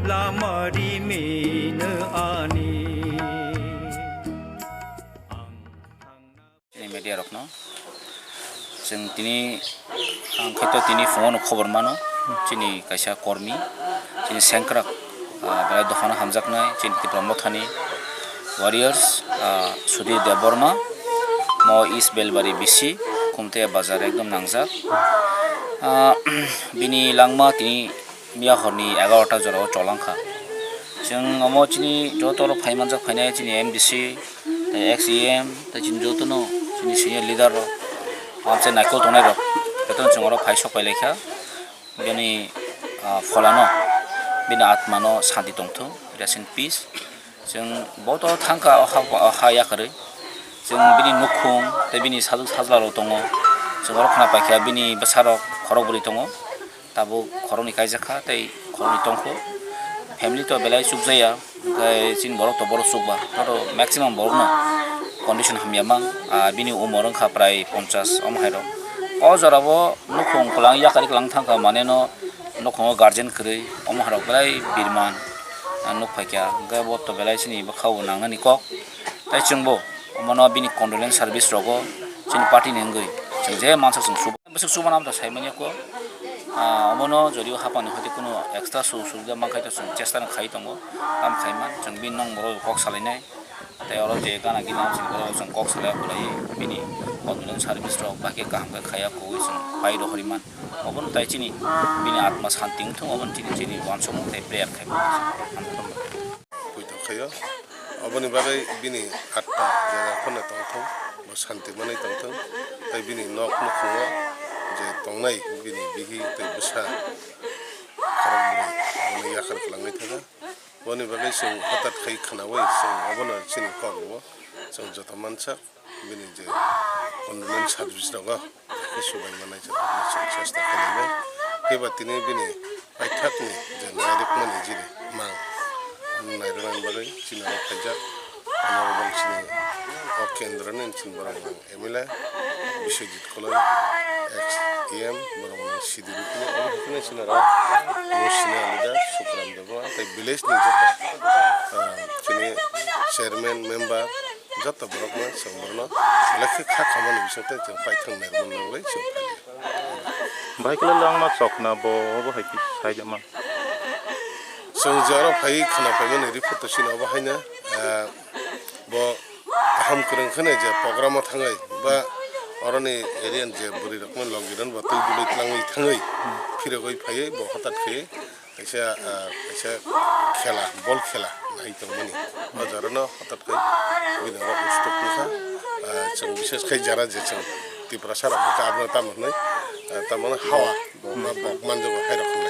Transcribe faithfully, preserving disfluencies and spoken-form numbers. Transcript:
Lama rimino ani. Chini media rokno. Chwng tini, ang khe to tini phungo no khobor mano. Chini kaisa kormi, chini sengkrak, ah, belai dophano hamjaknai, chini Tipra Mothani warriors, ah, Sudhir Debbarma, mo East Belbari B C, Khumthai bazar ekdom nangjak. Ah, bini langma tini miya horni egarota jorao cholangkha. Chwng omo chini joto oro phai manjak phainai chini M D C, tei ex E M, tei chini jotono chini senior leader rok, amchai naikol tongnai rok, jotono chwng oro phai sok pai laikha. Bini, ah, pholano, bini atmano santi tongthung, rest in peace. Chwng boto thangkha o ha, o ha yakarwi. Chwng bini nukhung tei bini sajwk sajla rok tongo. Chwng oro khna paikha bini bwsarok khorok bwrwi tongo. Tabuk khoroknwi kaijak kha tei khoroknwi tongkho. Family to belai chukjaya, hwnkhe chini borok to borok chukba. Oro maximum borokno condition hamya mang. Ah, bini umor wngkha prai ponchas omo hai rok. O jorao nukhung kwlang yakarwi kwlang thangkha, mane no nukhungo guardian kwrwi omo hai rok belai birman, ah, nuk phaikha. Hwnkhe bo to belai chini bwkhao nangnani kok. Tei chwngbo omono bini condolence service rogo chini party ni wngwi chwng je mansa chwng suba. Bwswk chubanam to saimanya ko, ah, omono jodio hapani hoti kuno extra su-, sujuda mankhai to chwng chesta no khai tongo, tam khaiman chwng bini nong borok kok salainai, tei oro je gana gini chwng borok chwng kok salai kulai bini condolence service rok bahai khe kaham khe khaiya kogwi chwng pai rohoriman, obono tai chini bini atma santi wngthung, obono chini, chini uansukmung tei prayer khai. Puitokhaio. Aboni bagwi bini atma jera phano tongthung, bo santi manwi tongthung. Tei bini nok nukhungo je tongnai bini bihi tei bwsa khorok bwrwi, bini yakar kwlangwi thangkha. Boni bagwi chwng hwtat khai khnaui chwng abono chini kokbo chwng joto mansak. Bini je condolence service rogo khe subai manai chwng chesta khlainai. Phiba tini bini paithakni je nairwkmani jini mang nairwknani bagwi chini oro phaijak. Honorable chini o kendroni chini borok mang M L A Biswajit Koloi, ex E M, borok mang Sidi Rukuni, omo hai kheno chini oro Musina leader Sukram Debbarma tei village ni joto, ah, chini chairman, member, joto borokno chwng borokno belai khe kha khamani bisingtwi chwng paithak nairwkmani bagwi chwng phaikha. Bahai khe langma chokna bo obo hai khe saijama. Chwng je oro phai khwna phaimani report to chini obo haino, ah, bo kaham kwrwng kheno je program o thangwi ba oroni area ni je bwrwi rokno logi rokno bo twi dului twlangwi thangwi phirogwi phaiwi bo hwtat khe kaisa, ah, kaisa khela, bol khela nai tongmani. O jorano hwtat khai bini oro ustok wngkha. Ah, chwng bishes khai jara je chwng Tiprasa rok hwnkhe abono tamo hwnwi, ah, tamo hwnwi hawa, bo ma bok manjago hai rok hwnwi.